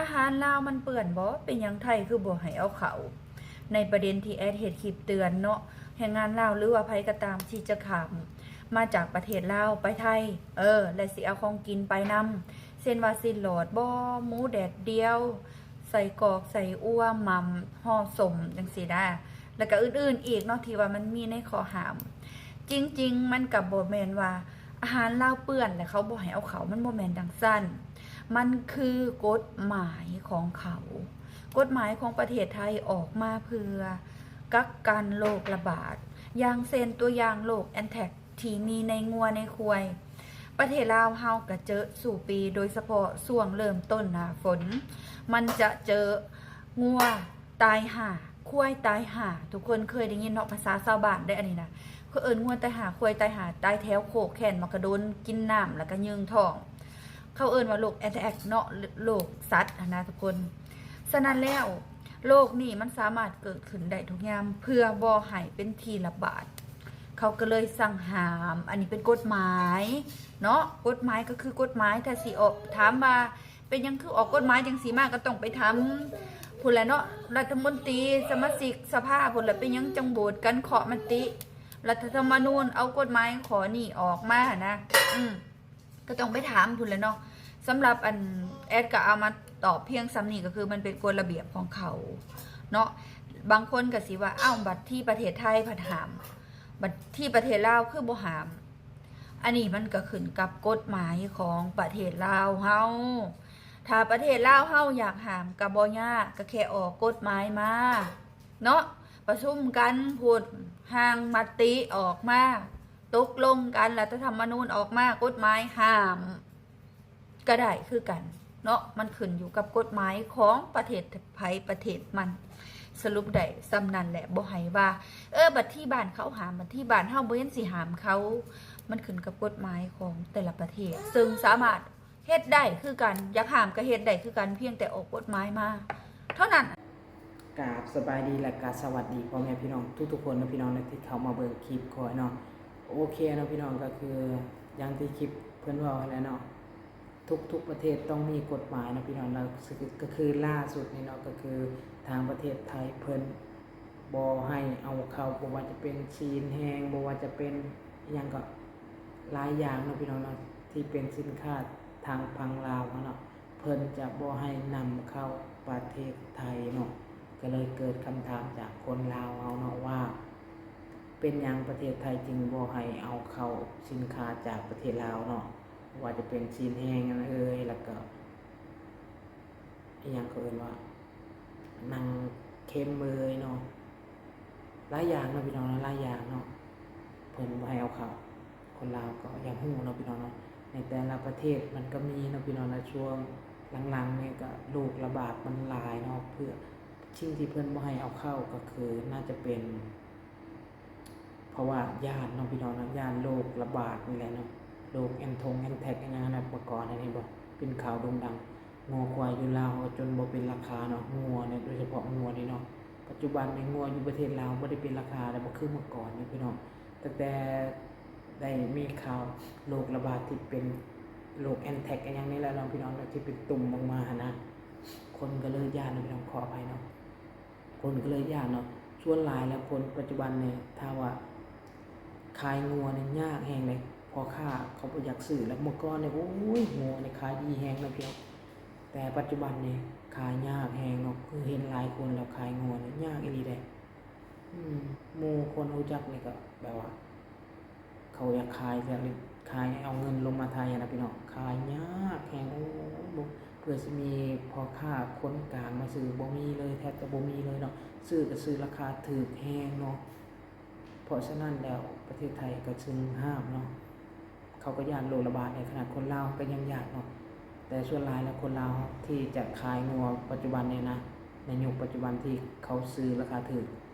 ອາຫານລາວມັນເປື້ອນບໍ? ເປັນຫຍັງໄທຄືບໍ່ໃຫ້ເອົາເຂົ້າ? ໃນປະເດັນທີ່ແອດເຮັດຄລິບເຕືອນເນາະ, ແຮງງານລາວ ຫຼືວ່າໃຜກໍຕາມທີ່ຈະຂ້າມມາຈາກປະເທດລາວໄປໄທ, ເອີ ແລະ ຊິເອົາຂອງກິນໄປນຳ, ເຊັ່ນວ່າ ຊີ້ນຫຼອດບໍ, ໝູແດດດຽວ, ໄສ້ກອກ, ໄສ້ອົ່ວ, ໝ່ຳ, ຫໍ່ສົ້ມ ຈັ່ງຊີ້ນະ, ແລ້ວກໍອື່ນໆອີກເນາະ ທີ່ວ່າມັນມີໃນຂໍ້ຫ້າມ. ຈິງໆ ມັນກໍບໍ່ແມ່ນວ່າອາຫານລາວເປື້ອນແລ້ວເຂົາບໍ່ໃຫ້ເອົາເຂົ້າ, ມັນບໍ່ແມ່ນດັ່ງຊັ້ນ. ມັນຄືກົດໝາຍຂອງເຂົາ, ກົດໝາຍຂອງປະເທດໄທອອກມາເພື່ອກັກກັນໂລກລະບາດ, ຢ່າງເຊັ່ນ ຕົວຢ່າງໂລກແອນແທັກ ທີ່ມີໃນງົວໃນຄວາຍ. ປະເທດລາວເຮົາກະເຈິສູ່ປີ, ໂດຍສະເພາະຊ່ວງເລີ່ມຕົ້ນໜ້າຝົນ ມັນຈະເຈິງົວຕາຍຫ່າ, ຄວາຍຕາຍຫ່າ. ທຸກຄົນເຄີຍໄດ້ຍິນເນາະ, ພາສາຊາວບ້ານເດ້ອັນນີ້ນະ, ເຂົາເອີ້ນງົວຕາຍຫ່າ, ຄວາຍຕາຍຫ່າ, ຕາຍແຖວໂຄກແຄນໝາກກະໂດນ, ກິນນ້ຳແລ້ວກະຍືງທ້ອງ. ເຂົາເອີ້ນວ່າໂລກແອນແທັກເນາະ, ໂລກສັດຫັ້ນນະທຸກຄົນ. ສະນັ້ນແລ້ວ ໂລກນີ້ມັນສາມາດເກີດຂຶ້ນໄດ້ທຸກຍາມ ເພື່ອບໍ່ໃຫ້ເປັນທີ່ລະບາດ. ເຂົາກໍເລີຍສັ່ງຫ້າມ, ອັນນີ້ເປັນກົດໝາຍເນາະ, ກົດໝາຍກໍຄືກົດໝາຍ. ຖ້າຊິອອກ, ຖາມວ່າເປັນຫຍັງຄືອອກກົດໝາຍຈັ່ງຊີ້ມາ, ກໍຕ້ອງໄປຖາມພຸ້ນແຫຼະເນາະ, ລັດຖະມົນຕີ, ສະມາຊິກສະພາພຸ້ນແຫຼະ, ເປັນຫຍັງຈັ່ງໂຫວດກັນເຄາະມະຕິລັດຖະທຳມະນູນ ເອົາກົດໝາຍຂໍ້ນີ້ອອກມານະ. ອືມ ກໍຕ້ອງໄປຖາມພຸ້ນແຫຼະເນາະ. ສຳລັບອັນແອດກໍເອົາມາຕອບພຽງສ່ຳນີ້, ກໍຄືມັນເປັນກົດລະບຽບຂອງເຂົາເນາະ. ບາງຄົນກໍຊິວ່າ ອ້າວ ບັດທີ່ປະເທດໄທພັດຫ້າມ, ບັດທີ່ປະເທດລາວຄືບໍ່ຫ້າມ? ອັນນີ້ມັນກໍຂຶ້ນກັບກົດໝາຍຂອງປະເທດລາວເຮົາ. ຖ້າປະເທດລາວເຮົາຢາກຫ້າມກໍບໍ່ຍາກ, ກໍແຄ່ອອກກົດໝາຍມາເນາະ, ປະຊຸມກັນພຸ້ນ, ຮ່າງມະຕິອອກມາ, ຕົກລົງກັນ, ລັດຖະທຳມະນູນອອກມາ, ກົດໝາຍຫ້າມກໍໄດ້ຄືກັນເນາະ. ມັນຂຶ້ນຢູ່ກັບກົດໝາຍຂອງປະເທດໃຜປະເທດມັນ. ສະຫຼຸບໄດ້ສ່ຳນັ້ນແຫຼະ, ບໍ່ໃຫ້ວ່າ ເອີ ບັດທີ່ບ້ານເຂົາຫ້າມ, ບັດທີ່ບ້ານເຮົາບໍ່ເຫັນຊິຫ້າມເຂົາ. ມັນຂຶ້ນກັບກົດໝາຍຂອງແຕ່ລະປະເທດ, ເຊິ່ງສາມາດເຮັດໄດ້ຄືກັນ, ຢາກຫ້າມກໍເຮັດໄດ້ຄືກັນ, ພຽງແຕ່ອອກກົດໝາຍມາເທົ່ານັ້ນ. ກາບສະບາຍດີ ແລະ ກະສະຫວັດດີພໍ່ແມ່ພີ່ນ້ອງທຸກໆຄົນເນາະ ພີ່ນ້ອງເນາະ ທີ່ເຂົ້າມາເບິ່ງຄລິບຂ້ອຍເນາະ. ໂອເຄເນາະ ພີ່ນ້ອງ, ກໍຄືຢ່າງທີ່ຄລິບເພິ່ນເວົ້າຫັ້ນແຫຼະເນາະ, ທຸກໆປະເທດຕ້ອງມີກົດໝາຍເນາະ ພີ່ນ້ອງເນາະ, ກໍຄືລ່າສຸດນີ້ເນາະ ກໍຄືທາງປະເທດໄທເພິ່ນບໍ່ໃຫ້ເອົາເຂົ້າ, ບໍ່ວ່າຈະເປັນຊີ້ນແຫ້ງ, ບໍ່ວ່າຈະເປັນຫຍັງກໍຫຼາຍຢ່າງເນາະ ພີ່ນ້ອງເນາະ, ທີ່ເປັນສິນຄ້າທາງຝັ່ງລາວເຮົາເນາະ. ເພິ່ນຈະບໍ່ໃຫ້ນຳເຂົ້າປະເທດໄທເນາະ. ກໍເລີຍເກີດຄຳຖາມຈາກຄົນລາວເຮົາເນາະວ່າ ເປັນຫຍັງປະເທດໄທຈຶ່ງບໍ່ໃຫ້ເອົາເຂົ້າສິນຄ້າຈາກປະເທດລາວເນາະ, ບໍ່ວ່າຈະເປັນຊີ້ນແຫ້ງເອີຍ ແລ້ວກໍອີ່ຫຍັງເຂົາເອີ້ນວ່າ ໜັງເຄັມເອີຍເນາະ, ຫຼາຍຢ່າງເນາະ ພີ່ນ້ອງເນາະ, ຫຼາຍຢ່າງເນາະ ເພິ່ນບໍ່ໃຫ້ເອົາເຂົ້າ. ຄົນລາວກໍຢາກຮູ້ເນາະ ພີ່ນ້ອງເນາະ, ໃນແຕ່ລະປະເທດມັນກໍມີເນາະ ພີ່ນ້ອງເນາະ. ຊ່ວງຫຼັງໆນີ້ກໍໂລກລະບາດມັນຫຼາຍເນາະ, ເພື່ອ ສິ່ງທີ່ເພິ່ນບໍ່ໃຫ້ເອົາເຂົ້າກໍຄືໜ້າຈະເປັນ ເພາະວ່າຢ້ານເນາະ ພີ່ນ້ອງເນາະ, ຢ້ານໂລກລະບາດນີ້ແຫຼະເນາະ, ໂລກແອນທົງແອນແທັກອີ່ຫຍັງຫັ້ນນະ. ເມື່ອກ່ອນຫັ້ນເຫັນບໍ່ ເປັນຂ່າວໂດ່ງດັງ, ງົວຄວາຍຢູ່ລາວເຮົາຈົນບໍ່ເປັນລາຄາເນາະ, ງົວນີ້ ໂດຍສະເພາະງົວນີ້ເນາະ. ປັດຈຸບັນນີ້ງົວຢູ່ປະເທດລາວບໍ່ໄດ້ເປັນລາຄາແລ້ວ, ບໍ່ຄືເມື່ອກ່ອນນີ້ ພີ່ນ້ອງ. ຕັ້ງແຕ່ໄດ້ມີຂ່າວໂລກລະບາດທີ່ເປັນໂລກແອນແທັກອີ່ຫຍັງນີ້ແຫຼະເນາະ ພີ່ນ້ອງເນາະ, ທີ່ເປັນຕຸ່ມອອກມາຫັ້ນນະ, ຄົນກໍເລີຍຢ້ານເນາະ ພີ່ນ້ອງ, ຂໍອະໄພເນາະ, ຄົນກໍເລີຍຢ້ານເນາະ. ສ່ວນຫຼາຍແລ້ວຄົນປັດຈຸບັນນີ້ ຖ້າວ່າຂາຍງົວນີ້ຍາກແຮງເດ້, ພໍ່ຄ້າເຂົາບໍ່ຢາກຊື້ແລ້ວ. ເມື່ອກ່ອນນີ້ ໂອ້ຍ ງົວນີ້ຂາຍດີແຮງເນາະ ພີ່ນ້ອງ, ແຕ່ປັດຈຸບັນນີ້ຂາຍຍາກແຮງເນາະ, ຄືເຫັນຫຼາຍຄົນແລ້ວຂາຍງົວນີ້ຍາກອີ່ຫຼີເດ້. ອືມ ໝູ່ຄົນຮູ້ຈັກນີ້ກໍແບບວ່າ ເຂົາຢາກຂາຍ ແບບຂາຍເອົາເງິນລົງມາໄທຫັ້ນນະ ພີ່ນ້ອງ, ຂາຍຍາກແຮງ. ໂອ້ ບໍ່ ເພື່ອຊິມີພໍ່ຄ້າຄົນກາງມາຊື້ ບໍ່ມີເລີຍ, ແທບຈະບໍ່ມີເລີຍເນາະ. ຊື້ກໍຊື້ລາຄາຖືກແຮງເນາະ. ເພາະສະນັ້ນແລ້ວປະເທດໄທກໍຈຶ່ງຫ້າມເນາະ, ເຂົາກໍຢ້ານໂລກລະບາດໃນຂະນະຄົນລາວກໍຍັງຢ້ານເນາະ. ແຕ່ສ່ວນຫຼາຍແລ້ວຄົນລາວທີ່ຈະຂາຍງົວປັດຈຸບັນນີ້ນະ, ໃນຍຸກປັດຈຸບັນທີ່ເຂົາຊື້ລາຄາຖືກ,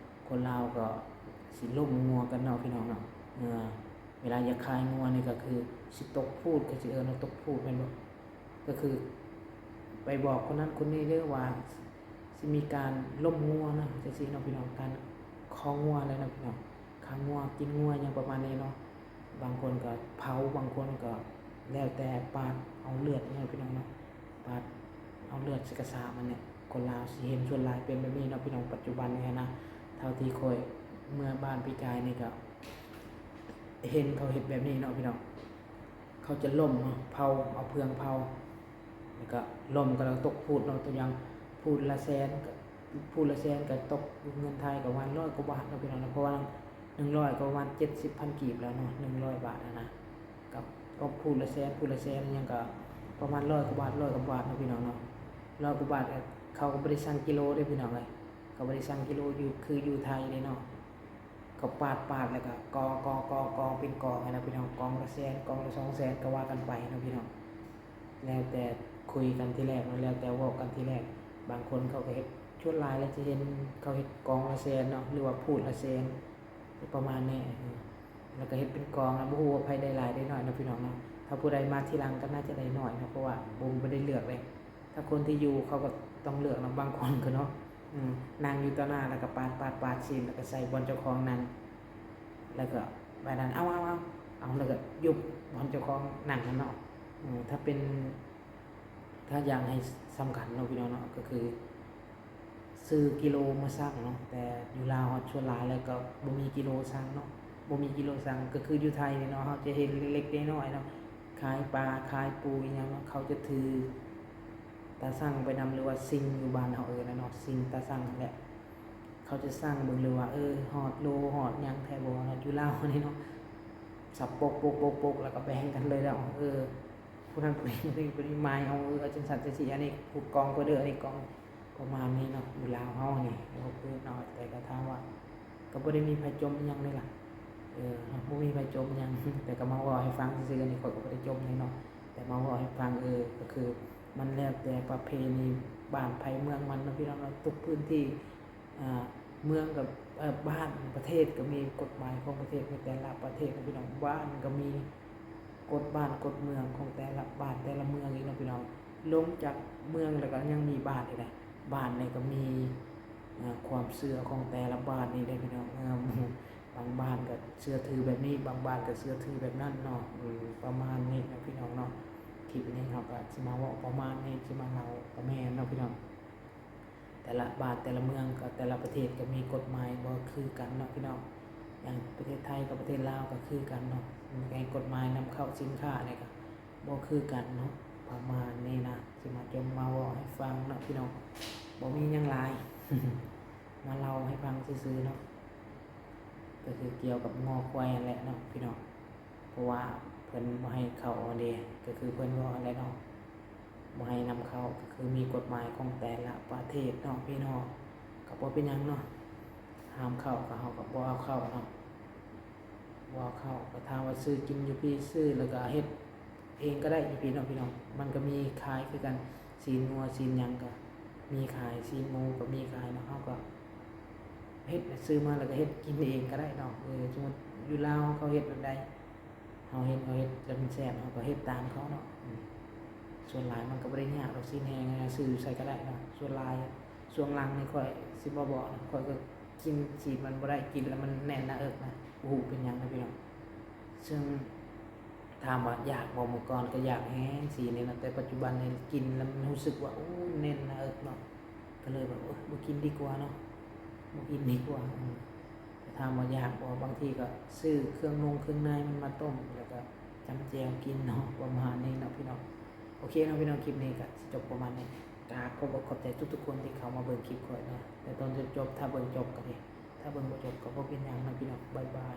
ຄົນລາວກໍຊິລົ້ມງົວກັນເນາະ ພີ່ນ້ອງເນາະ. ເວລາຢາກຂາຍງົວນີ້ກໍຄືຊິຕົກພູດ, ເຂົາຊິເອີ້ນວ່າຕົກພູດແມ່ນບໍ່? ກໍຄືໄປບອກຄົນນັ້ນຄົນນີ້ເດີວ່າຊິມີການລົ້ມງົວນະ ຈັ່ງຊີ້ເນາະ ພີ່ນ້ອງ, ການຄອງງົວແຫຼະເນາະ ພີ່ນ້ອງ, ຂ້າງົວ ກິນງົວ ຫຍັງປະມານນີ້ເນາະ. ບາງຄົນກໍເຜົາ, ບາງຄົນກໍແລ້ວແຕ່ ປາດເອົາເລືອດເນາະ ພີ່ນ້ອງເນາະ, ປາດ ເອົາເລືອດໃສ່ກະສາບມັນນີ້ ຄົນລາວຊິເຫັນສ່ວນຫຼາຍເປັນແບບນີ້ເນາະພີ່ນ້ອງ. ປັດຈຸບັນນີ້ນະ ເທົ່າທີ່ຂ້ອຍເມືອບ້ານປີກາຍນີ້ກໍເຫັນເຂົາເຮັດແບບນີ້ເນາະພີ່ນ້ອງ. ເຂົາຈະລົມເນາະ ເຜົາ ເອົາເຟືອງເຜົາ ແລ້ວກໍລົມກໍຕົກພູດເນາະ. ຕົວຢ່າງພູດລະແສນ ພູດລະແສນກໍຕົກເງິນໄທກໍປະມານຮ້ອຍກວ່າບາດເນາະພີ່ນ້ອງເນາະ. ເພາະວ່າໜຶ່ງຮ້ອຍກໍປະມານເຈັດສິບພັນກີບແລ້ວເນາະ ໜຶ່ງຮ້ອຍບາດຫັ້ນນະ. ກັບ ກັບພູດລະແສນ ພູດລະແສນຫຍັງກໍປະມານຮ້ອຍກວ່າບາດ ຮ້ອຍກວ່າບາດເນາະພີ່ນ້ອງເນາະ. ຮ້ອຍກວ່າບາດ ເຂົາກໍບໍ່ໄດ້ຊັ່ງກິໂລເດ້ພີ່ນ້ອງເອີຍ ເຂົາບໍ່ໄດ້ຊັ່ງກິໂລຢູ່ ຄືຢູ່ໄທເດ້ເນາະ. ເຂົາປາດ ປາດ ແລ້ວກໍກອງ ກອງ ກອງ ກອງເປັນກອງຫັ້ນນະພີ່ນ້ອງ. ກອງລະແສນ ກອງລະສອງແສນ ກໍວ່າກັນໄປເນາະພີ່ນ້ອງ. ແລ້ວແຕ່ຄຸຍກັນທີແລກເນາະ ແລ້ວແຕ່ເວົ້າກັນທີແລກ. ບາງຄົນເຂົາກໍເຮັດ ສ່ວນຫຼາຍແລ້ວຈະເຫັນເຂົາເຮັດກອງລະແສນເນາະ ຫຼືວ່າພູດລະແສນ ປະມານນີ້. ແລ້ວກໍເຮັດເປັນກອງ ແລ້ວບໍ່ຮູ້ວ່າໃຜໄດ້ຫຼາຍໄດ້ໜ້ອຍເນາະພີ່ນ້ອງເນາະ. ຖ້າຜູ້ໃດມາທີຫຼັງກໍໜ້າຈະໄດ້ໜ້ອຍເນາະ ເພາະວ່າບໍ່ ບໍ່ໄດ້ເລືອກເດ້. ຖ້າຄົນທີ່ຢູ່ເຂົາກໍຕ້ອງເລືອກເນາະ. ບາງຄົນກໍເນາະ ອືມ ນັ່ງຢູ່ຕໍ່ໜ້າ ແລ້ວກໍປາດ ປາດ ປາດຊີ້ນ ແລ້ວກໍໃສ່ບ່ອນເຈົ້າຂອງນັ່ງ ແລ້ວກໍບາດນັ້ນ ເອົາ ເອົາ ເອົາ ເອົາ ແລ້ວກໍຍຸບບ່ອນເຈົ້າຂອງນັ່ງຫັ້ນເນາະ. ອືມ ຖ້າເປັນ ຖ້າຢາກໃຫ້ສຳຄັນເນາະພີ່ນ້ອງເນາະ ກໍຄືຊື້ກິໂລມາຊັ່ງເນາະ. ແຕ່ຢູ່ລາວເຮົາສ່ວນຫຼາຍແລ້ວກໍບໍ່ມີກິໂລຊັ່ງເນາະ ບໍ່ມີກິໂລຊັ່ງ. ກໍຄືຢູ່ໄທນີ້ເນາະ ເຮົາຈະເຫັນເລັກໆນ້ອຍໆເນາະ ຂາຍປາຂາຍປູອີ່ຫຍັງເນາະ ເຂົາຈະຖືຕາຊັ່ງໄປນຳ ຫຼືວ່າຊິງ ຢູ່ບ້ານເຮົາເອີ້ນນະເນາະ ຊິງຕາຊັ່ງຫັ້ນແຫຼະ. ເຂົາຈະຊັ່ງເບິ່ງເລີຍວ່າ ເອີ ຮອດໂລຮອດຫຍັງແທ້ບໍ່ເນາະ. ຢູ່ລາວນີ້ເນາະ ສັບປົກໆໆໆ ແລ້ວກໍແບ່ງກັນເລີຍເນາະ. ເອີ ຜູ້ນັ້ນຜູ້ນີ້ ຜູ້ນີ້ໝາຍເອົາ ເອີ ເອົາຈັ່ງຊັ້ນຈັ່ງຊີ້ ອັນນີ້ຂອງຂ້ອຍເດີ ອັນນີ້ຂອງ ປະມານນີ້ເນາະ. ຢູ່ລາວເຮົານີ້ເວົ້າຄືເນາະ ແຕ່ກໍຖາມວ່າ ກໍບໍ່ໄດ້ມີໃຜຈົ່ມອີ່ຫຍັງເດ້ລະ. ເອີ ບໍ່ມີໃຜຈົ່ມອີ່ຫຍັງ ແຕ່ກໍມາເວົ້າໃຫ້ຟັງຊື່ໆ. ອັນນີ້ຂ້ອຍກໍບໍ່ໄດ້ຈົ່ມຫຍັງເນາະ ແຕ່ມາເວົ້າໃຫ້ຟັງ. ເອີ ກໍຄືມັນແລ້ວແຕ່ປະເພນີບ້ານໃຜເມືອງມັນເນາະພີ່ນ້ອງເນາະ. ທຸກພື້ນທີ່ ອ່າ ເມືອງກັບ ເອີ ບ້ານ ປະເທດກໍມີກົດໝາຍຂອງປະເທດໃນແຕ່ລະປະເທດເນາະພີ່ນ້ອງ. ບ້ານກໍມີກົດບ້ານກົດເມືອງຂອງແຕ່ລະບ້ານແຕ່ລະເມືອງອີກເນາະພີ່ນ້ອງ. ລົງຈາກເມືອງແລ້ວກໍຍັງມີບ້ານອີກເດ້. ບ້ານນີ້ກໍມີ ເອີ ຄວາມເຊື່ອຂອງແຕ່ລະບ້ານນີ້ເດ້ພີ່ນ້ອງ. ເອີ ບາງບ້ານກໍເຊື່ອຖືແບບນີ້ ບາງບ້ານກໍເຊື່ອຖືແບບນັ້ນເນາະ. ເອີ ປະມານນີ້ເນາະພີ່ນ້ອງເນາະ. ຄລິບນີ້ເຮົາກໍຊິມາເວົ້າປະມານນີ້ ຊິມາເລົ່າປະມານເນາະພີ່ນ້ອງ. ແຕ່ລະບ້ານແຕ່ລະເມືອງ ກໍແຕ່ລະປະເທດກໍມີກົດໝາຍບໍ່ຄືກັນເນາະພີ່ນ້ອງ. ຢ່າງປະເທດໄທກັບປະເທດລາວກໍຄືກັນເນາະ ມັນກໍໃຫ້ກົດໝາຍນຳເຂົ້າສິນຄ້ານີ້ກໍບໍ່ຄືກັນເນາະ. ປະມານນີ້ນະ ຊິມາຈົ່ມມາເວົ້າໃຫ້ຟັງເນາະພີ່ນ້ອງ. ບໍ່ມີຫຍັງຫຼາຍ ມາເລົ່າໃຫ້ຟັງຊື່ໆເນາະ. ກໍຄືກ່ຽວກັບງົວຄວາຍຫັ້ນແຫຼະເນາະພີ່ນ້ອງ. ເພາະວ່າເພິ່ນບໍ່ໃຫ້ເຂົ້າເດ້ ກໍຄືເພິ່ນເວົ້າຫັ້ນແຫຼະເນາະ ບໍ່ໃຫ້ນຳເຂົ້າ. ກໍຄືມີກົດໝາຍຂອງແຕ່ລະປະເທດເນາະພີ່ນ້ອງ. ກໍບໍ່ເປັນຫຍັງເນາະ ຫ້າມເຂົ້າ ກໍເຮົາກໍບໍ່ເອົາເຂົ້າເນາະ ບໍ່ເອົາເຂົ້າ. ກໍຖາມວ່າຊື້ກິນຢູ່ພີ້ ຊື້ແລ້ວກໍເຮັດເອງກໍໄດ້ຢູ່ພີ້ເນາະພີ່ນ້ອງ. ມັນກໍມີຂາຍຄືກັນ ຊີ້ນງົວຊີ້ນຫຍັງກໍມີຂາຍ ຊີ້ນໝູກໍມີຂາຍເນາະ. ເຮົາກໍເຮັດ ຊື້ມາແລ້ວກໍເຮັດກິນເອງກໍໄດ້ເນາະ. ເອີ ສົມມຸດຢູ່ລາວເຂົາເຮັດແບບໃດ ເຮົາເຫັນເຂົາເຮັດແລ້ວມັນແຊບ ເຮົາກໍເຮັດຕາມເຂົາເນາະ. ອືມ ສ່ວນຫຼາຍມັນກໍບໍ່ໄດ້ຍາກດອກ ຊີ້ນແຫ້ງ ຊື້ໃສກໍໄດ້ເນາະ. ສ່ວນຫຼາຍຊ່ວງຫຼັງນີ້ຂ້ອຍຊິບໍ່ບອກນະ ຂ້ອຍກໍກິນຊີ້ນມັນບໍ່ໄດ້ ກິນແລ້ວມັນແໜ້ນໜ້າເອິກນະ ບໍ່ຮູ້ເປັນຫຍັງນະພີ່ນ້ອງ. ເຊິ່ງຖາມວ່າຢາກບໍ່? ເມື່ອກ່ອນກໍຢາກແຮງຊີ້ນນີ້ນະ ແຕ່ປັດຈຸບັນນີ້ກິນແລ້ວມັນຮູ້ສຶກວ່າ ໂອ້ ແໜ້ນໜ້າເອິກເນາະ. ກໍເລີຍແບບ ໂອ້ຍ ບໍ່ກິນດີກວ່າເນາະ ບໍ່ກິນດີກວ່າ. ອືມ ແຕ່ຖາມວ່າຢາກບໍ່? ບາງທີກໍຊື້ເຄື່ອງນົງເຄື່ອງໃນມັນມາຕົ້ມ ແລ້ວກໍຈ້ຳແຈ່ວກິນເນາະ ປະມານນີ້ເນາະພີ່ນ້ອງ. ໂອເຄເນາະພີ່ນ້ອງ ຄລິບນີ້ກໍຊິຈົບປະມານນີ້. ກາບຂອບອົກຂອບໃຈທຸກໆຄົນທີ່ເຂົ້າມາເບິ່ງຄລິບຂ້ອຍເນາະ ແຕ່ຕອນຈົນຈົບ. ຖ້າເບິ່ງຈົບກໍດີ ຖ້າເບິ່ງບໍ່ຈົບກໍບໍ່ເປັນຫຍັງເນາະພີ່ນ້ອງ. ບາຍບາຍ.